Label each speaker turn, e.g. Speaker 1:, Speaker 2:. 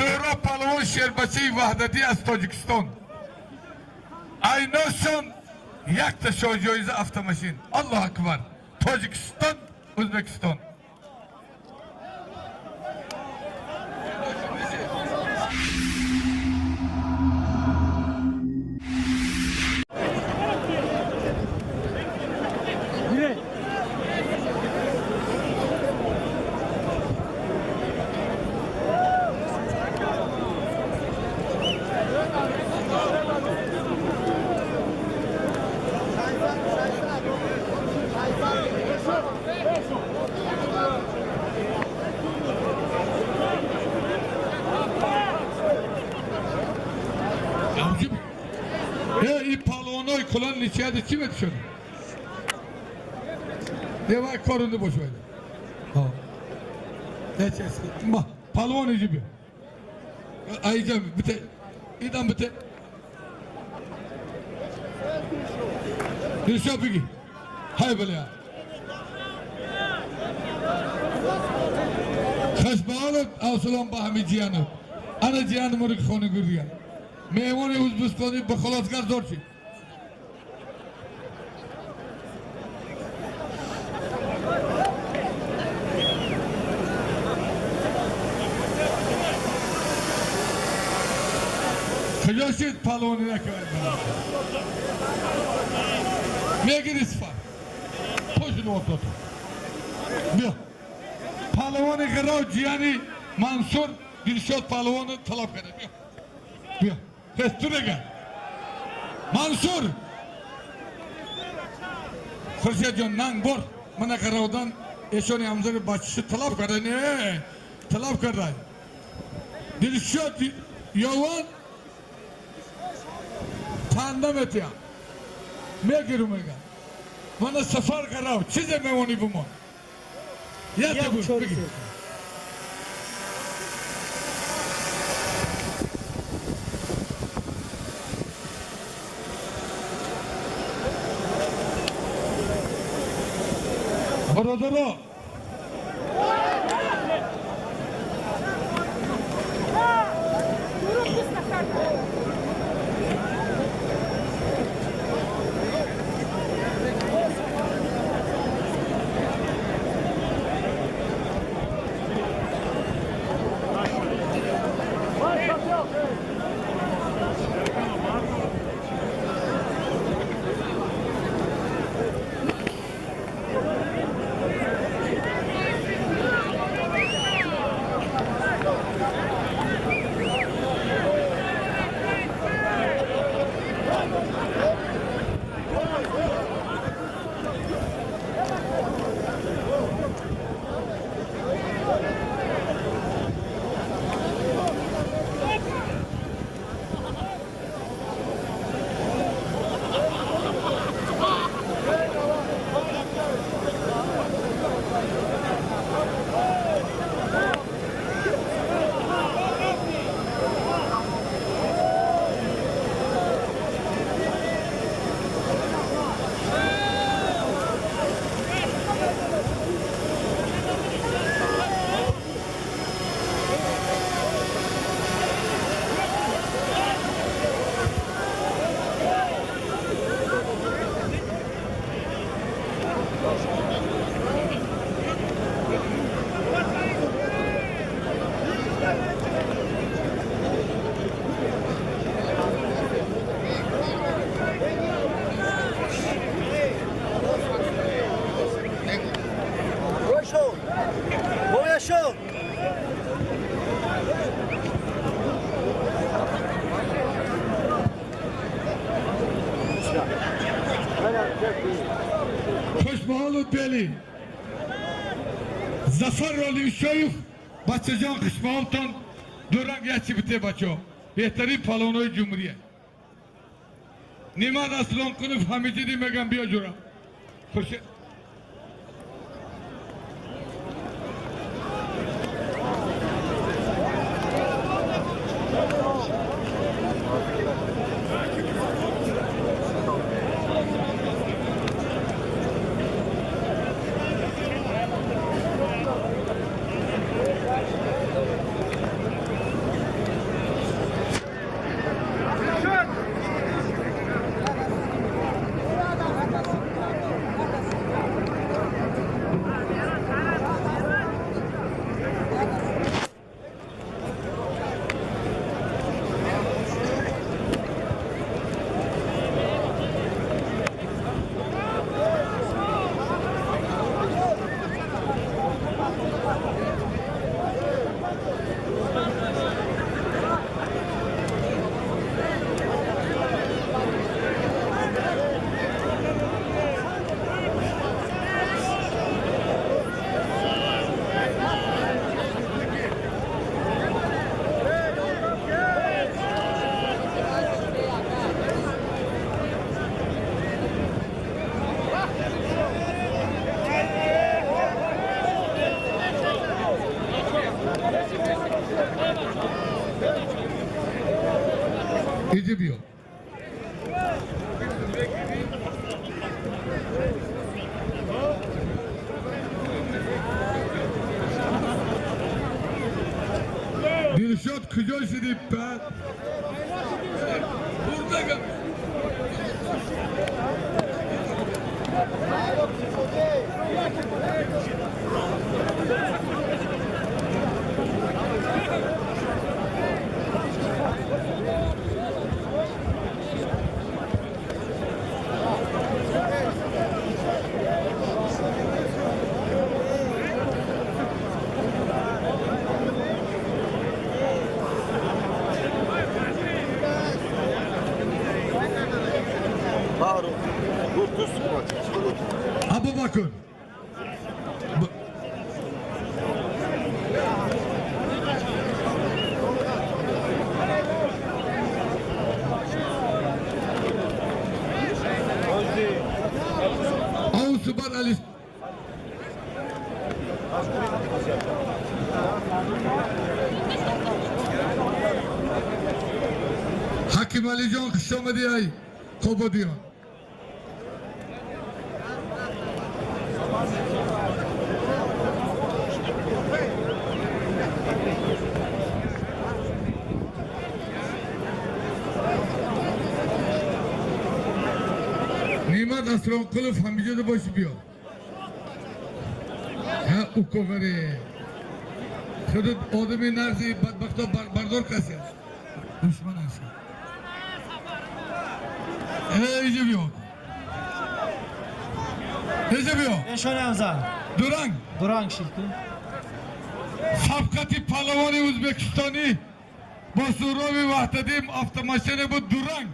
Speaker 1: Суҳроб палвон шербачаи Ваҳдатӣ аз Тоҷикистон. Айношон якта шоҳҷоиза автомашин. Аллоҳ акбар. Тоҷикистон, Ӯзбекистон. Кулон ничияда чӣ метишад? Девай корунду бошвайда. Ма палвон иҷиби. Айҷам бите. Идам бите. Дилшод биги. Ҳай баля. Хашбаолот авсалом ба ҳами ҷиянов. Ана ҷиян мурик хони гурдия. Меҳмони ӯзбекистони ба холосгар зор шид. Куҷо шид палвони накард? Мегири сифат. Пошин ортото. Биё. Палвони ғирав ҷияни Мансур Дилшод палвону талаб карда. Биё. Биё. Хес ту бега. Мансур. Хуршедҷон нанг бор. Мана ғиравдан эшони ҳамзари бачашу талаб карда. Не, талаб карда. Дилшод Ёвон танда метиям. Мегиру мега. Мана сафар ғирав. Чизе мемонӣ бимон. Як бигир. Бародаро, Хушбаҳолу бели. Зафар Ролимшоев бачаҷон хушбаҳолтон дуранг ячи бите бачо. Беҳтарин палвонои ҷумҳурия. Нимат Аслонқунов ҳамиҷиди мегам биё ҷура. Хуршед Иҷи биё. Дилшод куҷо шуди баъд? Бурдагам. Абубакр. Аусубар Али. Ҳаким Алиҷон, хуш омадӣ, ай Қободиён. Неъмат Асронқулов ҳамиҷода боши, биё. Ҳа, уковаре худат одами нағзи, бадбахто бардор, касе аст, душман аст. Иҷа биё, иҷа биё.
Speaker 2: Эшони Ҳамза.
Speaker 1: Дуранг.
Speaker 2: Дуранг шид ку.
Speaker 1: Сабқати палавони ӯзбекистонӣ бо Суроби Ваҳдадим автомашине буд, дуранг.